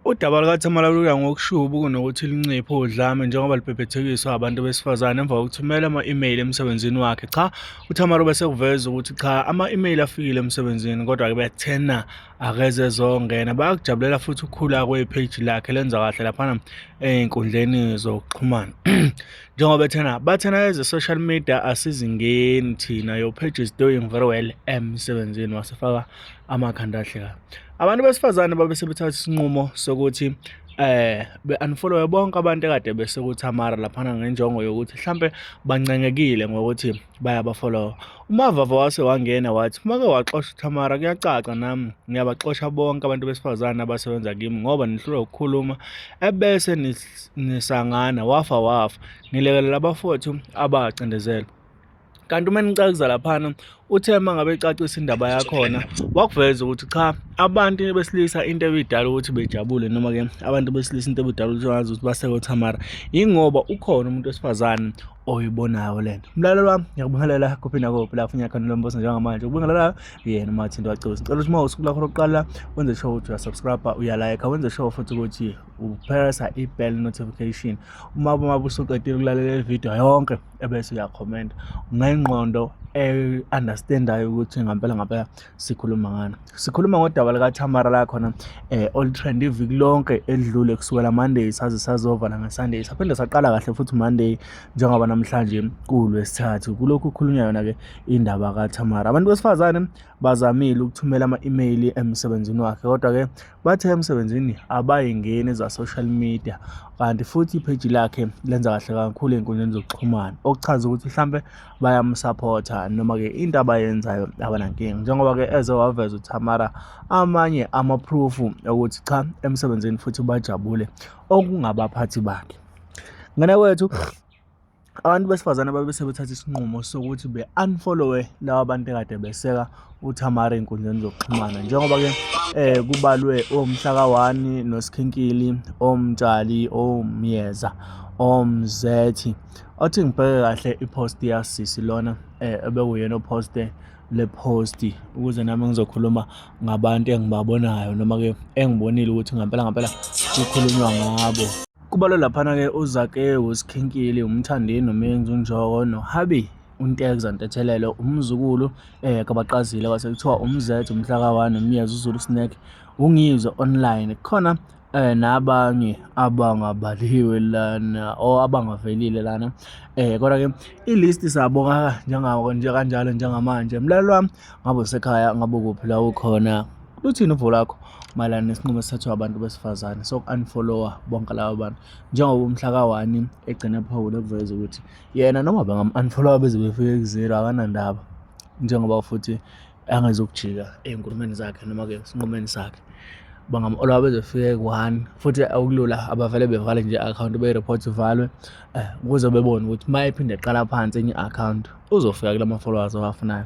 Udaba lukaThamara luya ngokushuba kunokuthi linciphe udlame njengoba libhebhethekiswa abantu besifazane emva kokuthumela ama-email emsebenzini wakhe. Cha, uThamara ubesekuveza ukuthi cha, ama-email afikile emsebenzini kodwa-ke bethena akeze ezongena. Bayakujabulela futhi ukukhula kwepheji lakhe lenza kahle laphana ey'nkundleni zokuxhumana. Njengoba bethena, bathena eze-social media asizingeni thina, your page is doing very well emsebenzini, wasefaka amakhanda ahlekayo. Abantu besifazane babe sebethatha isinqumo sokuthi be-unfollowe bonke abantu ekade besekuThamara laphana ngenjongo yokuthi mhlampe bancengekile ngokuthi bayabafollowa. UMavava wase wangena wathi uma ke waxosha uThamara kuyacaca nami ngiyabaxosha bonke abantu besifazane abasebenza kimi ngoba nihlulwa ukukhuluma ebese nisangana wafa wafa ngilekelela abafowethu abacindezelwe. Kanti uma nicakisa laphana uthe uma ngabe ecacisa indaba yakhona wakuveza ukuthi cha abantu besilisa into ebidala ukuthi bejabule noma-ke abantu besilisa into ebidala ukuthi wazi ukuthi baseke uThamara yingoba ukhona umuntu wesifazane oyibonayo le nto. Mlaleli wami ngiyakubingelela kuphi nakuphi lapho unyaka lo mbuso njengamanje ukubingelela yena uMathinto Wacibisi. Ngicela ukuthi uma usuku lakho lokuqala wenze sure ukuthi uyasubscribe uyalike wenze sure futhi ukuthi upressa i-bell notification uma uma usuqedile ukulalela le video yonke ebese uyakhomenta ngengqondo e-understandayo ukuthi ngampela ngampela sikhuluma ngani. Sikhuluma ngodaba likaThamara la khona olutrend iviki lonke elidlule kusukela Monday saze sazovala ngeSunday. Saphinde saqala kahle futhi Monday njengoba namhlanje kuwulwesithathu. Kulokhu kukhulunywa yona-ke indaba kaThamara. Abantu besifazane bazamile ukuthumela ama-email emsebenzini wakhe kodwa-ke bathe emsebenzini abayingeni za-social media kanti futhi ipheji lakhe lenza kahle kakhulu ey'nkundleni zokuxhumana okuchaza ukuthi mhlampe bayamsaphotha noma-ke into abayenzayo abanankinga njengoba-ke eze waveza uThamara amanye ama-proof okuthi cha emsebenzini futhi bajabule okungabaphathi bakhe. Ngane kwethu abantu besifazane babe sebethatha isinqumo sokuthi be-unfollowe laba bantu ekade beseka uThamara ey'nkundleni zokuxhumana njengoba-ke kubalwe omhla ka-1 noSikhinkili, oMtshali, oMyeza, oMzethi. Othi ngibheke kahle i-post yasisi lona ebekuyena ophoste le post ukuze nami ngizokhuluma ngabantu engibabonayo noma-ke engibonile ukuthi ngampela ngampela kukhulunywa ngabo. Kubalwa laphana-ke uZakewu Sikhinkili, uMthandeni noMenzi uNjoko noHabi uNtekza Ntethelelo, umzukulu kaBaqazile kwase kuthiwa uMzethe umhla ka-1 uMyeza uZulu Snack uNgizwe online. Kukhona nabanye abangabaliwe lana or abangavelile lana kodwa-ke i-list sabonga njengako nje kanjalo njengamanje. Mlaleli wami ngabe usekhaya ngabe ukuphi la ukhona luthini uvo lwakho mayelana nesinqumo esithathwe abantu besifazane soku-unfollowa bonke laba bantu njengoba umhla ka-1 egcina ephawula ekuveza ukuthi yena noma bengam-unfollowa beze befike ku-zero akanandaba njengoba futhi angezukujika ey'nkulumeni zakhe noma-ke esinqumeni sakhe bangam-followa beze befike ku-one futhi okulula abavele bevale nje i-akhawunti beyi-report ivalwe ukuze bebone ukuthi uma ephinde eqala phansi enye i-akhawunti uzofika kula ma-followers awafunayo.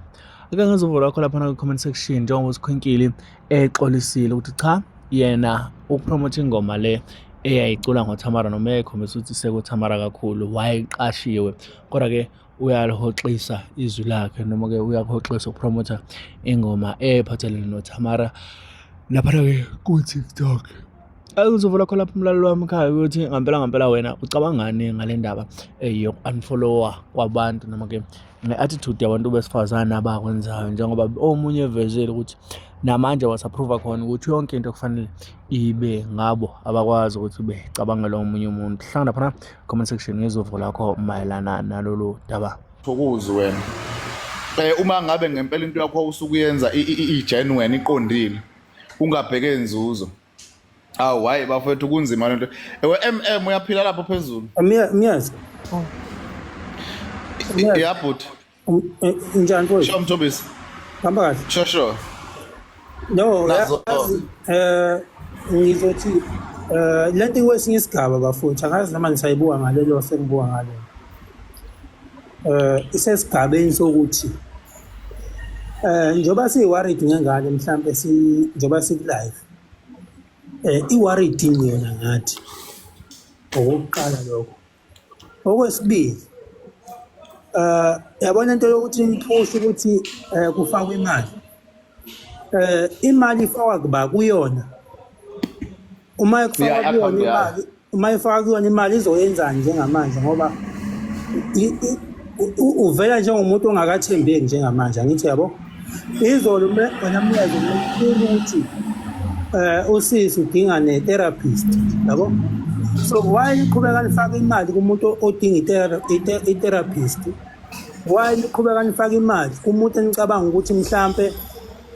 Ake ngizwe uvo lwakho laphana kwi-comment section njengoba uSkhwinkili exolisile ukuthi cha yena ukupromotha ingoma le eyayicula ngoThamara noma eyayikhombisa ukuthi sekuThamara kakhulu wayeqashiwe kodwa-ke uyalihoxisa izwi lakhe noma-ke uyakuhoxisa ukupromotha ingoma eyayiphathelene noThamara laphana-ke ku-TikTok. Ake ngizwe uvo lwakho lapho mlaleli wami ekhaya ukuthi ngampela ngampela wena ucabangani ngale ndaba yoku-unfollowa kwabantu noma-ke nge-attitude yabantu besifazane abakwenzayo njengoba omunye evezile ukuthi namanje wasaphruva khona ukuthi yonke into kufanele ibe ngabo abakwazi ukuthi becabangele omunye umuntu. Hlangana laphana comment section ngezovo lakho mayelana nalolu daba. Thokozi wena. Uma ngabe ngempela into yakho usukuyenza i-genuine iqondile ungabheke inzuzo. Awu hayi bafethu kunzima lento. Ewe MM uyaphila lapho phezulu. Miyaz. Ya bhuti. Njani mfowethu? Sho Mthobisi. Hamba kahle. Sho sho. No, Nazo. yazi ngizothi lento ikwesinye isigaba bafowethu angazi noma nisayibuka ngalelo sengibuka ngalo. Isesigabeni sokuthi njengoba siyi-worried ngengane mhlampe si njengoba siku-live i-worried yona ngathi okokuqala lokho. Okwesibili yabona into yokuthi niphushe ukuthi kufakwe imali. Imali ifakwa kuba kuyona. Uma ekufaka Yeah, kuyona i-account yakhe. imali, uma efaka kuyona imali izoyenzani njengamanje ngoba uvela njengomuntu ongakathembeki njengamanje, angithi yabo. Izolo wena Myeza umtshela ukuthi usisi udinga ne-therapist, yabo. So why niqhubeka nifaka imali kumuntu odinga i-therapist? Why niqhubeka nifaka imali kumuntu enicabanga ukuthi mhlampe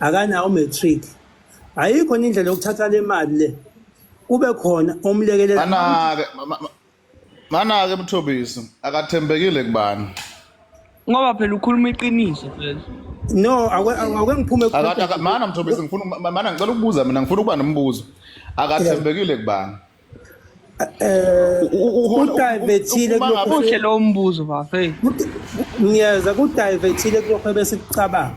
akanawo matric? Ayikho indlela yokuthatha le mali le kube khona omlekelela. Mana-ke mana-ke Mthobisi akathembekile kubani? Ngoba phela ukhuluma iqiniso phela. No, ake ngiphume Mana Mthobisi, ngifuna mana ngicela ukubuza mina, ngifuna ukuba nombuzo. Akathembekile kubani? Ku-divert-ile Uma ngabe- kulokhu. Kuhle lowo mbuzo bafethu. Ngiyeza, ku-divert-ile kulokhu ebesikucabanga.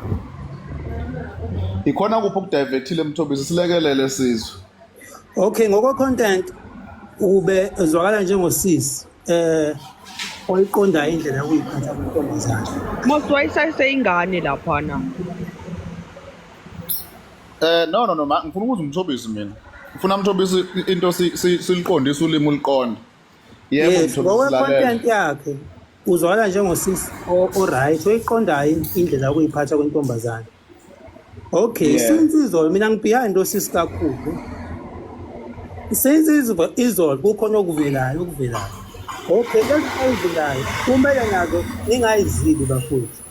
Ikhona kuphi oku-divert-ile, Mthobisi? Silekelele sizwe. Okay, ngokwe-content ube ezwakala njengosisi oyiqondayo indlela yokuyiphatha kwintombazane. Mos wayisayise ingane laphana. No no no ma, ngifuna ukuza uMthobisi mina. Ngifuna Mthobisi into siliqondise ulimi uliqonde. Yebo. Yes, Mthobisi, lalela. ngokwe-content yakhe uzwakala njengosisi o-right, oyiqondayo indlela yokuyiphatha kwentombazane. Okay, since izolo mina ngi-behind osisi kakhulu. Since izolo kukhona okuvelayo okuvelayo. Okay, lezi ezivelayo kumele nazo ningayizibi bafowethu.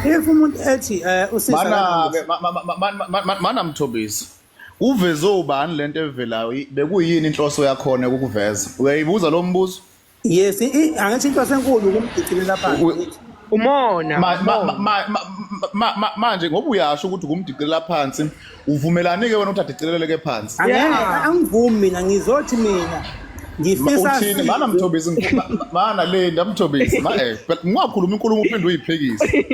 If umuntu ethi usisi Mana-ke mana Mthobisi. Uveze ubani lento evelayo? Bekuyini inhloso yakhona ukuveza? Uyayibuza lo mbuzo? Yes, angithi inhloso enkulu ukumdicilela phansi. Umona. Manje ngoba uyasho ukuthi ukumdicilela phansi, uvumelani ke wena ukuthi adicileleke phansi? Angeke, angivumi mina, ngizothi mina ngifisa Uthini mana Mthobisi? Mana linda Mthobisi, ma but ungakhuluma inkulumo uphinde uyiphikise.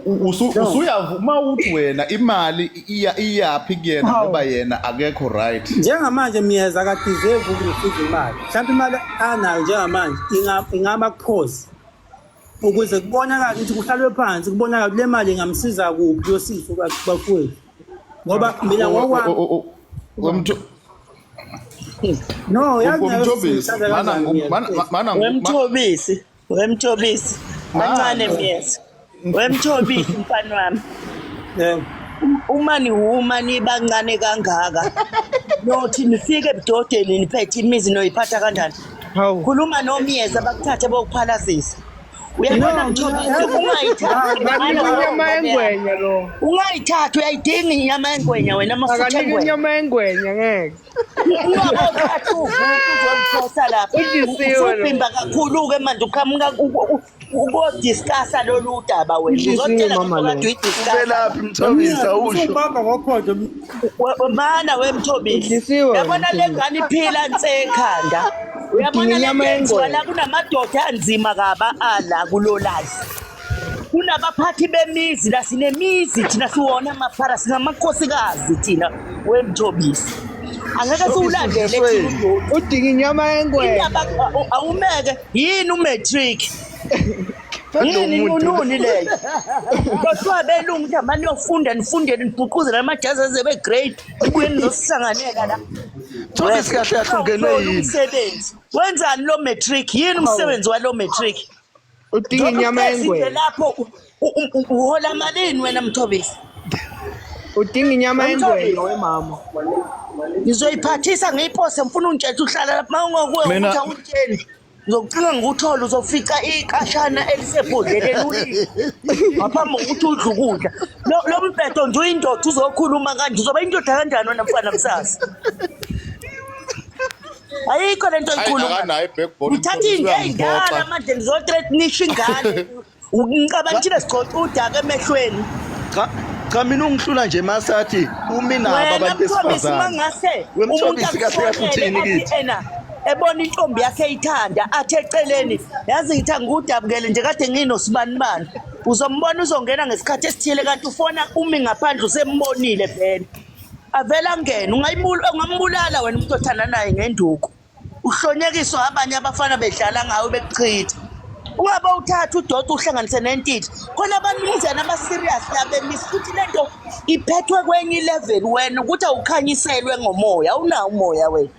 Usuyavuma ukuthi wena imali iya iyaphi kuyena ngoba yena akekho right? Njengamanje Myeza aka-deserve uku-receive imali. Mhlawumbe imali anayo njengamanje ingaba pause ukuze kubonakale ukuthi kuhlalwe phansi, kubonakale ukuthi le mali ingamsiza kuphi yosisi bafowethu, ngoba mina ngokwami no, yazi nayo Mthobisi, sithanda mana kanjani Myeza. mana Wemthobisi, wemthobisi. Kancane Myeza. Wemthobisi mfana wami. Yebo. Uma niwuma nibancane kangaka. Nothi nifike ebudodeni niphethe imizi noyiphatha kanjani? Hawu. Khuluma noMyeza bakuthathe bokuphalazisa. Uyabona No, Mthobisi, ungayithathi Akanika inyama yengwenya lo. Ungayithathi, uyayidinga inyama yengwenya wena, amafutha Akanika engwenya. inyama yengwenya ngeke. Ungabothatha uvuka uzoliphosa lapha. Udlisiwe lo. Usubhimba kakhulu-ke manje uqhamuka uko-discuss-a lolu daba wena. Udlisiwe Uzotshela mama nje lo. kade uyi-discuss-a. Ubelaphi Mthobisi, awusho? Usubamba ngokhodo. Mana wemthobisi. Udlisiwe wena, Uyabona le Mthobisi. ngane iphila nse ekhanda. Uyabona Udinga le inyama nto yenziwa yengwenya. la, kunamadoda anzima kaba ala kulo life. Kunabaphathi bemizi la, sinemizi thina, siwona amaphara, singamakhosikazi thina wemthobisi. Angeke siwulandele thina udoti. Udinga inyama yengwenya. Indaba awumeke yini u-matric? Yini inununi leyo? Kodwa belungu ukuthi hambani niyofunda, nifunde, nibhuquzele amajazi aze be-grade, nibuye nizosihlanganela la. Mthobisi, kahle kahle ungenwe Awutholi yini? umsebenzi. Wenzani lo matric? Yini umsebenzi walo matric? Udinga inyama Njengoba uhlezi nje yengwenya. lapho uhola malini wena Mthobisi? Udinga inyama Wemthobisi. yengwenya wemama. Ngizoyiphathisa ngiyipose, ngifuna ungitshela uhlala lapha uma ungakuwe Mina ukuthi awuntsheli. Ngizokucinga ngikuthole, uzofica iqashana elisebhodleleni ulile ngaphambi kokuthi udle ukudla. Lo mbhedo nje uyindoda uzokhuluma kanje, uzoba indoda kanjani wena mfana kusasa? Ayikho lento Ayi, oyikhuluma. akanayo i-backbone. Ngithatha Mthobisi, into ey'ndala uyangimphoxa. manje ngizo-threatenisha ingane. Ngicabanga ukuthi sigcoca udaka emehlweni. Cha cha, mina ungihlula nje masathi umi nabo Wena abantu Mthobisi, besifazane. mangase umuntu Wemthobisi, kahle kahle akufonele uthini athi kithi? ena ebona intombi yakhe eyithanda, athi eceleni, yazi ngithi angikudabukele nje kade nginosibanibani, uzombona uzongena ngesikhathi esithile, kanti ufona umi ngaphandle usembonile vele, avele angene. Ungambulala wena umuntu othanda naye ngenduku, uhlonyekiswa abanye abafana bedlala ngawe bekuchitha. Ungabe uthatha udoti uhlanganise nentitha khona abanumzane aba-serious labemisi futhi lento iphethwe kwenye i-level, wena ukuthi awukhanyiselwe ngomoya, awunawo umoya wena.